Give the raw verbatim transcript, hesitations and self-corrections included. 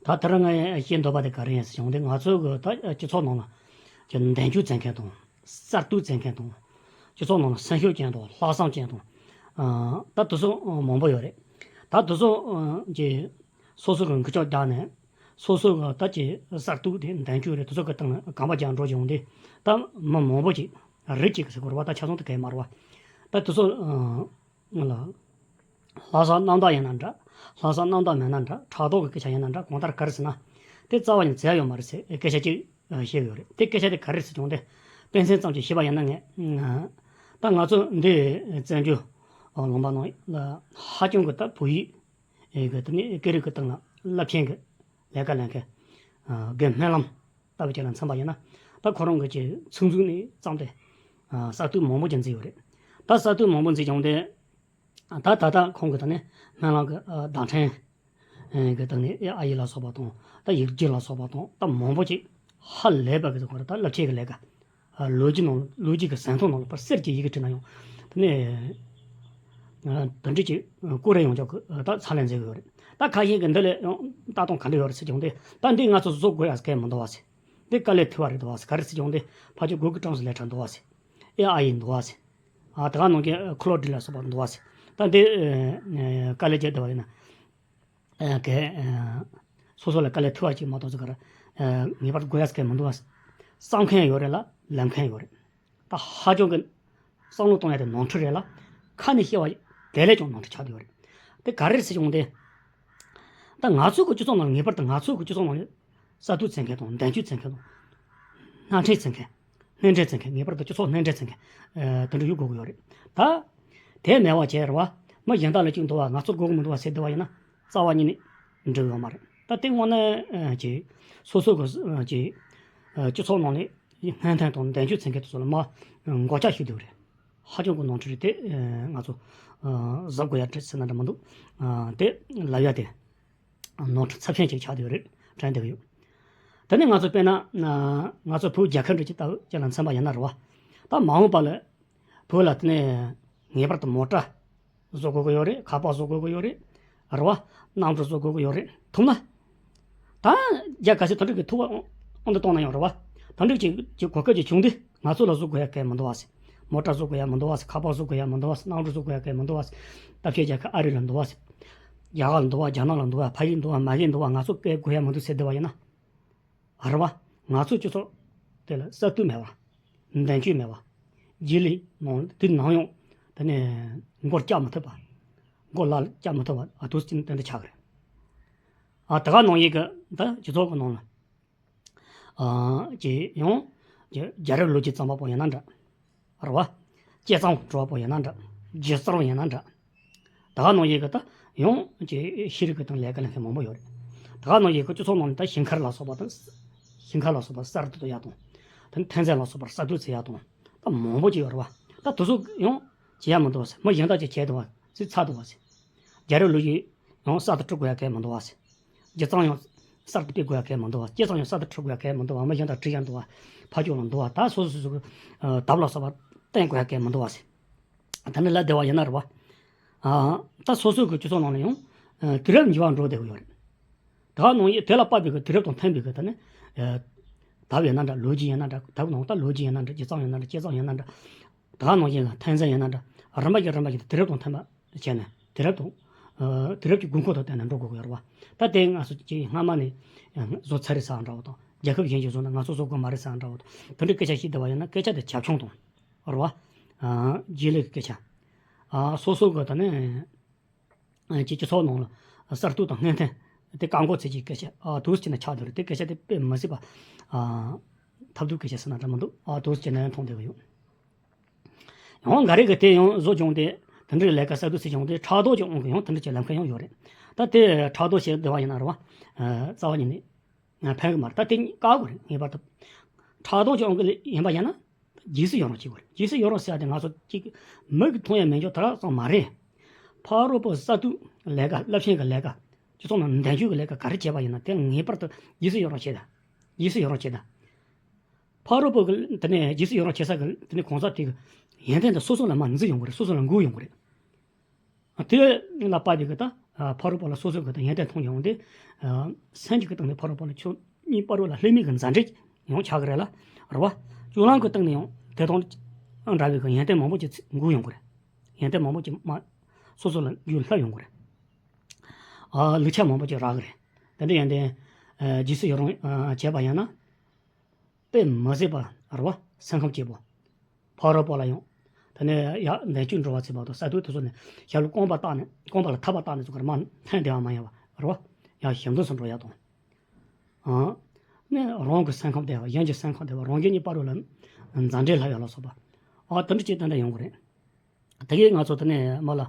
ད་དེ་རིང་ངས་བཤད་འདོད་པ་དེ་ག་རེ་ཡིན་ཟེར་བྱུང་དེ། ང་ཚོའི་གི་ད་སྤྱི་ཚོགས་ནང་ལ་ཀྱི་མདུན་སྐྱོད་བྱེད་མཁན་དང་། གསར་གཏོད་བྱེད་མཁན་དང་། སྤྱི་ཚོགས་ནང་ལ་སེམས་ཤུགས་ཅན་དང་། ལྷག་བསམ་ཅན་དང་། ཨ། ད་དེ་ཚོ་མང་པོ་ཡོད་རེད། ད་དེ་ཚོ་ཨ་ཀྱི་སོ་སོ་གི་འགུལ་ལྕོག་བརྒྱབ་ནས། སོ་སོ་གི་ད་ཀྱི་གསར་གཏོད་དེ་མདུན་སྐྱོད་རེད། དེ་ཚོ་གི་སྟེང་ལ་གོམ་པ་རྒྱག་འགྲོ་བྱུང་དེ། ད་མི་མང་པོ་ཅིག་རིགས་གཅིག་གི་ཟེར་དགོས་རེད་པ། ད་ཆ་ཚང་དེ་གས་མ་རེད་པ། ད་དེ་ཚོ་ཨ་ང་ལ། ལྷག་བསམ་རྣམ་དག་ཡིན་ན་འདྲ། ལྷག་བསམ་རྣམ་དག་མིན་ན་འདྲ། ཕྲག་དོག་གི་སྐད་ཆ་ཡིན་ན་འདྲ། གང་ལྟར་ག་རེ་ཟེར་ན། དེ་རྩ་བ་ནས་བྱས་ཡོད་མ་རེད་ཟེར་སྐད་ཆ་གཅིག་བཤད་ཡོད་རེད། དེ་སྐད་ཆ་དེ་ག་རེ་ཟེར་བྱུང་དེ། དཔེ་མཚོན་ཙམ་ཅིག་བཤད་པ་ཡིན་ན། ངས་ད་ང་ཚོ་འདི་བཙན་བྱོལ་ལུང་པ་ནང་ལ་ཧ་ཅང་གི་ད་བོད་ཡིག་གི་དེ་ནས་སྐད་རིགས་ཀྱི་སྟེང་ལ་རླབས་ཆེན་གྱི་ལས་ཀ་ལས་མཁན་རྒན་སྨོན་ལམ་ལྟ་བུ་ཅིག་ལ་མཚོན་པ་ཡིན་ན། ད་ཁོ་རང་གི་ཅིག་ཚོགས་འཛུགས་ནས་བརྩམས་ཏེ་གསར་གཏོད་མང་པོ་ཅིག་མཛད་ཡོད་རེད། ད་གསར་གཏོད་མང་པོ་མཛད་བྱུང་སྟེ། ད་ད་ལྟ་ཁོང་གི་ད་ནི་སྨོན་ལམ་གྱི་བརྡ་འཕྲིན་གྱི་སྟེང་ནས་ཨ་ཡིག་ལ་སོགས་པ་དང་། ད་ཡིག་རྒྱུགས་ལ་སོགས་པ་དང་། ད་མང་པོ་ཅིག་ཧ་ལས་པ་གི་ཁོ་རང་ད་རླབས་ཆེན་གྱི་ལས་ཀ། ལོ་རྒྱུས་ནང་ལོ་རྒྱུས་ཀྱི་ཟིན་ཐོ་ནང་ལ་ཕར་གསེར་གྱི་ཡི་གེ་བྲིས་ན་ཡང་། དེ་ནས་དེ་འདྲ་ཅིག་བཀོད་རེ་ཡོང་ཆོག་གི་ད་ཕྱག་ལས་མཛད་གི་ཡོད་རེད། ད་ཁ་ཤས་ཀྱིས་འདི་ལས་ཡང་ལྟ་སྟངས་ག་འདྲ་ཡོད་རེད་ཟེར་བྱུང་སྟེ། ད་འདི་ང་ཚོ་བཟོ་དགོས་ཡ་གལ་མི་འདུག་བ་ཟེར། འདི་དཀའ་ལས་ཐུབ་པ་རེད་འདུག་བ་ཟེར། ག་རེ་ཟེར་བྱུང་སྟེ། ཕར་ཕྱོགས་གུ་གི་ཀྲམ་སུ་ལས་གྲྭ་འདུག་བ་ཟེར། ཨེ་ཨ་ཡི་འདུག་བ་ཟེར། ཨ། དེ་ག་ནང་གི་ཁོ་ལོ་ཌི་ལ་སོགས་པ་འདུག་བ་ཟེར། ད་འདི་དཀའ་ལས་བརྒྱབ་བསྡད་པ་ཡིན་ན། ཨ། གལ་ཨ་སོ་སོ་ལ་དཀའ་ལས་ཐུབ་པ་ཅིག་མ་གཏོགས་ཟེར་ག་ར་ངེས་པར་དུ་དགོས་ཡ་ཟེར་མཁན་མི་འདུག་བ། བསམ་མཁན་ཡོད་རེད་ལ་ལབ་མཁན་ཡོད་རེད། ད་ཧ་ཅང་གི་བསམ་བློ་གཏོང་ཡ་དེ་ནོར་འཁྲུལ་རེད་ལ། ཁ་ནས་བཤད་པ་དེ་ལས་ཀྱང་ནོར་འཁྲུལ་ཆགས་བསྡད་ཡོད་རེད། དེ་ག་རེ་ཟེར་བྱུང་སྟེ། ད་ང་ཚོ་གི་སྤྱི་ཚོགས་ནང་ལ། ངེས་པར་དུ་ང་ཚོ་གི་སྤྱི་ཚོགས་ནང་ལ་གསར་གཏོད་བྱེད་མཁན་དང་། མདུན་སྐྱོད་བྱེད་མཁན་དང་། སྣེ་ཁྲིད་བྱེད་མཁན། སྣེ་ཁྲིད་བྱེད་མཁན། ངེས་པར་དུ་སྤྱི་ཚོགས་སྣེ་ཁྲིད་བྱེད་མཁན་ཨ་དེ་འདྲ་ཡོད་དགོས་ཀྱི་ཡོད་རེད། ད་དེ་མེད་པ་བྱས་རེད་བ། མི་གཞན་དག་ལ་གཅིག་འདུག་བ། ང་ཚོ་དགོས་ཀྱི་མི་འདུག་བ་ཟེར་བསྡད་པ་ཡིན་ན། རྩ་བ་ཉིད་ནས་འགྲིག་ཡོད་མ་རེད། ད་དེ་དངོས་གནས་ཨ་ཅིག་སོ་སོ་གི་ཨ་ཅིག་ཨ་སྤྱི་ཚོགས་ནང་ལ་སྣེ་ཁྲིད་དང་མདུན་སྐྱོད་བྱེད་མཁན་དེ་ཚོ་ལ་མར་མགོ་སྐོར་ཞིག་འདུག་རེད། ཧ་ཅང་གི་ནོར་འཁྲུལ་རེད། དེ་ཨ་ང་ཚོ་ཨ་གཟབ་དགོས་ཡ་རེད་ཟེར་ན་འདྲ་མི་འདུག། ཨ་དེ་ལབ་ཡ་དེ་ནོར་འཁྲུལ་ཚབས་ཆེན་ཅིག་ཆགས་བསྡད་ཡོད་རེད། དྲན་བསྡད་ཀྱི་ཡོད། དེ་ནས་ང་ཚོ་དཔེར་ན་ང་ཚོ་བོད་རྒྱལ་ཁབ་འདྲ་ཅིག་ལྟ་བུ་ཅིག་ལ་མཚོན་པ་ཡིན་ན་རེད་བ། ད་མ་འོངས་པ་ལ་བོད་ལ་དེ་ནས་ངེས་པར་དུ་མོ་ཊ་བཟོ་དགོས་ཀྱི་ཡོད་རེད། ཁ་པར་བཟོ་དགོས་ཀྱི་ཡོད་རེད། རེད་བ། གནམ་གྲུ་བཟོ་དགོས་ཀྱི་ཡོད་རེད། ཐུབ་ན། ད་རྒྱ་ག་ཚོད་དེ་འདྲ་གི་ཐུབ་པ་ཨང་དུ་གཏོང་ན་ཡང་རེད་བ། དེ་འདྲ་ཅིག་གི་གོ་སྐབས་ཅིག་བྱུང་དུས། ང་ཚོ་ལ་བཟོ་དགོས་ཡ་གལ་མི་འདུག་བ་ཟེར། མོ་ཊ་བཟོ་དགོས་ཡ་མི་འདུག་བ་ཟེར། ཁ་པར་བཟོ་དགོས་ཡ་མི་འདུག་བ་ཟེར། གནམ་གྲུ་བཟོ་དགོས་ཡ་གལ་མི་འདུག་བ་ཟེར། ད་ཕྱི་རྒྱལ་ཁབ་ཨ་རི་ལ་འདུག་བ་ཟེར། རྒྱ་གར་ལ་འདུག་བ། རྒྱ་ནག་ལ་འདུག་བ། ཕ་ཡུལ་འདུག་བ། མ་གི་འདུག་བ། ང་ཚོ་གལ་དགོས་ཡ་མི་འདུག་ཟེར་བསྡད་པ་ཡིན་ན། རེད་བ། ང་ཚོ་སྤྱི་ཚོགས་དེ་ལ་གསར་གཏོད་མེད་པ། མདུན་སྐྱོད་མེད་པ། རྗེས་ལུས་ནང་དེ་ནང་ཡང་དེ་ནས་མགོ་བཀྱག་མི་ཐུབ་པ། མགོ་ལག་བཀྱག་མི་ཐུབ་པ། ཨ་དུས་ཅིག་ཏན་ཏན་ཆགས་ཀྱི་རེད། ཨ་ད་ག་ནང་བཞིན་གྱི་ད་སྤྱི་ཚོགས་ཀྱི་ནང་ལ། ཨ་ཅེ་ཡང་ཅེ་རྒྱལ་རབས་ལོ་རྒྱུས་བརྩམས་པ་པོ་ཡིན་ན་འདྲ། རེད་བ། དཔྱད་རྩོམ་འབྲི་བ་པོ་ཡིན་ན་འདྲ། སྒྱུ་རྩལ་པ་ཡིན་ན་འདྲ། ད་ག་ནང་བཞིན་གྱི་ད་ཡང་ཅེ་ཤེས་རིག་གི་སྟེང་ལས་ཀ་ལས་མཁན་མང་པོ་ཡོད་རེད། ད་ག་ནང་བཞིན་གྱི་སྤྱི་ཚོགས་ནང་ནས་ད་ཞིང་ཁར་ལ་སོགས་པ་དང་། ཞིང་ཁ་ལ་སོགས་པ་གསར་གཏོད་ཡག་དང་། ད་ཐོན་རྫས་ལ་སོགས་པ་གསར་གཏོད་བྱེད་ཡག་དང་། ད་མང་པོ་ཅིག་ཡོད་རེད་བ། ད་དེ་ཚོ་ཡང་བྱེད་ཡག་མི་འདུག་བ་ཟེར། མི་གཞན་དག་ཅིག་བྱས་འདུག་བ་ཟེར། ཚར་འདུག་བ་ཟེར། རྒྱལ་རབས་ལོ་རྒྱུས་ཡང་གསར་དུ་འབྲི་དགོས་ཡ་གལ་མི་འདུག་བ་ཟེར། སྒྱུ་རྩལ་ཡང་གསར་དུ་སྤེལ་དགོས་ཡ་གལ་མི་འདུག་བ། དཔྱད་རྩོམ་ཡང་གསར་དུ་འབྲི་དགོས་ཡ་གལ་མི་འདུག་བ། མི་གཞན་དག་བྲིས་ཡ་འདུག་བ། ཕ་ཕྱོགས་ལ་འདུག་བ། ད་སོ་སོ་སོ་སོ་གི་ཨ་དེབ་ལ་སོགས་པ་བསྟན་དགོས་ཡ་གལ་མི་འདུག་བ་ཟེར། ད་ནི་ལབ་བསྡད་པ་ཡིན་ན་རེད་བ། ཨ་ད་སོ་སོ་གི་སྤྱི་ཚོགས་ནང་ལ་ཡང་ཨ་དུས་རབས་འགྱུར་བ་འགྲོ་བསྡད་ཀྱི་ཡོད་རེད། ད་ག་ནང་བཞིན་དེ་ལ་དཔག་པའི་གི་དུས་རབས་དང་མཐུན་པའི་གི་ད་ནི་ཨ་དེབ་ཡིན་ན་འདྲ། ལོ་རྒྱུས་ཡིན་ན་འདྲ། དེབ་ནང་ད་ལོ་རྒྱུས་ཡིན་ན་འདྲ། སྒྱུ་རྩལ་ཡིན་ན་འདྲ། དཔྱད་རྩོམ་ཡིན་ན་འདྲ། ད་ག་ནང་བཞིན་ལ་ཐོན་རྫས་ཡིན་ན་འདྲ། རིམ་པ་བཞིན་རིམ་པ་བཞིན་དུ་དུས་རབས་དང་མཐུན་པ་བྱས་ནས། དུས་རབས་དང་། ཨ་དུས་རབས་ཀྱི་དགོས་མཁོ་དང་བསྟུན་ནས་འགྲོ་དགོས་ཀྱི་ཡོད་རེད་བ། ད་དེ་ང་ཚོ་ཀྱི་སྔ་མ་ནས་བཟོ་ཚར་རེད་ཟེར་བ་འདྲ་བོ་དང་། རྒྱལ་ཁབ་གཞན་གྱིས་བཟོས་ན་ང་ཚོ་བཟོ་དགོས་མ་རེད་ཟེར་བ་འདྲ་བོ་དང་། དེ་འདྲའི་སྐད་ཆ་བཤད་བསྡད་པ་ཡིན་ན། སྐད་ཆ་དེ་རྒྱབ་ལྗོངས་དང་། རེད་བ། ཨ་རྗེས་ལུས་ཀྱི་སྐད་ཆ། ཨ་སོ་སོ་གི་ད་ནི་ཨ་ཀྱི་སྤྱི་ཚོགས་ནང་ལ་གསར་གཏོད་དང་སྣེ་ཁྲིད་དེ་བཀག་འགོག་བྱེད་ཀྱི་སྐད་ཆ། ཨ་དུས་ཅི་ནས་ཆགས་འདུག་རེད། དེ་སྐད་ཆ་དེ་དཔེ་མི་སྲིད་པ། ཨ་ཐབས་སྡུག་སྐད་ཆ་ཟེར་ན་འདྲ་མི་འདུག། ཨ་དུས་ཅི་ནས་མཐོང་བསྡད་ཀྱི་ཡོད། ཡང་འགའ་རེ་གིས་དེ་ཡང་བཟོ་བྱུང་སྟེ། དེ་འདྲའི་ལས་ཀ་གསར་གཏོད་བྱས་བྱུང་སྟེ། ཕྲག་དོག་ཅིག་དབང་གིས་ཡང་དེ་འདྲ་ཅིག་ལབ་མཁན་ཡང་ཡོད་རེད། ད་དེ་ཕྲག་དོག་བྱས་བསྡད་པ་ཡིན་ན་རེད་བ། ཨ་རྩ་བ་ཉིད་ནས་ཕན་གི་མ་རེད། ད་དེ་བཀག་དགོས་རེད། ངེས་པར་དུ་ཕྲག་དོག་ཅིག་དབང་གིས་ཡིན་པ་ཡིན་ན། རྗེས་སུ་ཡི་རང་བྱེད་དགོས་རེད། རྗེས་སུ་ཡི་རང་ཟེར་ཡ་དེ་ང་ཚོ་གཅིག་མིག་གིས་མཐོང་ཡ་མེད་ཆོག་དེ་རང་ཙམ་མ་རེད། ཕ་རོལ་པོ་གསར་གཏོད་ལས་ཀ། རླབས་ཆེན་གྱི་ལས་ཀ། སྤྱི་ཚོགས་ནང་མདུན་སྐྱོད་ཀྱི་ལས་ཀ་ག་རེ་བྱས་པ་ཡིན་ན། དེ་ངེས་པར་དུ་རྗེས་སུ་ཡི་རང་བྱེད་དང་། རྗེས་སུ་ཡི་རང་བྱེད་དང་། ཕ་རོལ་པོ་གི་དེ་ནས་རྗེས་སུ་ཡི་རང་བྱེད་ས་གི་དེ་ནས་གང་ཟག་དེ་གི་ཡོན་ཏན་དེ་སོ་སོ་ལ་མར་འཛུལ་ཡོང་གི་རེད། སོ་སོ་ལ་འགོས་ཡོང་གི་རེད། དེ་ལ་དཔག་པའི་གི་ད་ ཕ་རོལ་པོ་ལ་སོ་སོ་གི་དང་ཡོན་ཏན་མཐོང་ཡོང་དུས། སེམས་ཀྱི་སྟེང་ནས་ཕ་རོལ་པོ་ལ་ཆོས་གཉིས་བར་ལ་ལྷད་མེད་ཀྱི་མཛའ་འབྲེལ་ཡང་ཆགས་ཀྱི་རེད་ལ། རེད་བ། སྤྱོད་ལམ་གྱི་སྟེང་ནས་ཡང་དེ་དང་འདྲ་བའི་གི་ཡོན་ཏན་མང་པོ་ཅིག་འགུག་ཡོང་གི་རེད། ཡོན་ཏན་མང་པོ་ཅིག་མ། སོ་སོ་ལ་རྒྱུད་ལྷབ་ཡོང་གི་རེད། ཨ་ལུག་ཆ་མང་པོ་ཅིག་རག་གི་རེད། དེ་འདྲ་ཡོན་ཏན། རྗེས་སུ་ཡི་རང་བྱས་པ་ཡིན་ན། དཔེ་མི་སྲིད་པ་རེད་བ། སེམས་ཁམས་སྐྱིད་པོ། ཕ་རོལ་པོ་ལ་ཡང་། དེ་ནས་ཡར་འདས་མཆོད་འགྲོ་བ་ཚེ་བར་དུ་ས་དུས་དེ་ཚོ་ནས་ཞབས་ལུས་རྐང་པ་བཏགས་ནས་རྐང་པ་ལ་ཐག་པ་བཏགས་ནས་ཚུར་མར་འཐེན་བསྡད་པ་མ་ཡིན་པ་རེད་བ། ཡར་ཞབས་འདྲེན་སུ་འགྲོ་ཡ་དང་། ཨ། ནས་རང་གི་སེམས་ཁམས་བདེ་བ། གཞན་གྱི་སེམས་ཁམས་བདེ་བ། རང་གཞན་གཉིས་བར་དུ་ལ་མཛའ་འབྲེལ་ལྷབ་ཡ་ལ་སོགས་པ། ཨ་དེ་འདྲ་ཅིག་དེ་འདྲ་ཡོང་གི་རེད། དེ་གས་ང་ཚོ་དེ་ནས་མ་ལ།